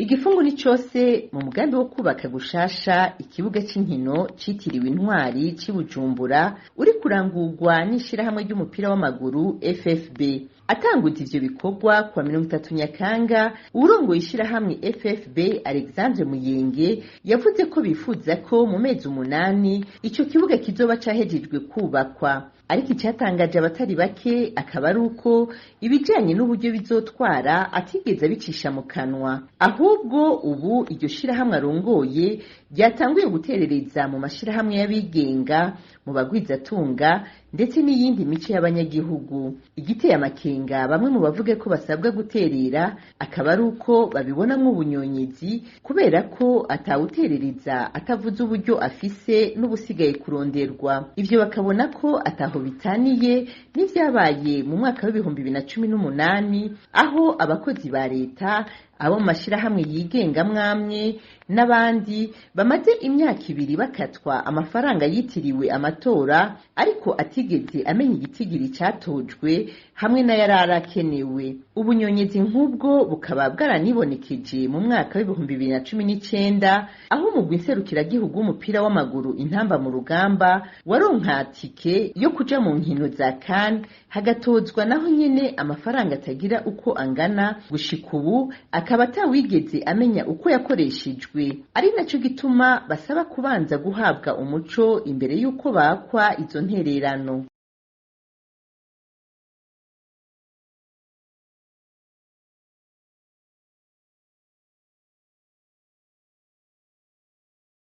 Igifungu ni cose mu mugambi wo kubaka gushasha ikibuga c'inkino citiriwe Intwari c'i Bujumbura uri kurangurwa n'ishirahamwe ry'umupira w'amaguru FFB. Atanguza ivyo bikorwa kuwa 30 Nyakanga, uwurongoye ishirahamwe FFB Alexandre Muyenge yavuze ko bifuza ko mu mezi 8 ico kibuga kizoba cahejejwe kubakwa. Ariko icatangaje abatari bake akaba ari uko ibijanye n'uburyo bizotwara atigeze abicisha mu kanwa, ahubwo ubu iryo shirahamwe arongoye ryatanguye guterereza mu mashirahamwe y'abigenga, mu bagwizatunga ndetse n'iyindi mice y'abanyagihugu. Igiteye amakenga bamwe mu bavuga ko basabwa guterera akaba ari uko babibonamwo ubunyonyezi, kubera ko atawuterereza atavuze uburyo afise n'ubusigaye kuronderwa. Ivyo bakabona ko ataho bitaniye n'ivyabaye mu mwaka w'2018, aho abakozi ba leta, abo mu mashirahamwe yigenga mwamwe n'abandi bamaze imyaka 2 bakatwa amafaranga yitiriwe amatora, ariko atigeze amenya igitigiri catojwe hamwe n'ayararakenewe. Ubunyonyezi nk'ubwo bukaba bwaranibonekeje mu mwaka w'2019, aho umugwi nserukiragihugu w'umupira w'amaguru Intamba mu Rugamba waronka tike yo kuja mu nkino za CAN, hagatozwa naho nyene amafaranga atagira uko angana. Gushika ubu akaba atawigeze amenya uko yakoreshejwe, ari naco gituma basaba kubanza guhabwa umuco imbere y'uko bakwa izo ntererano.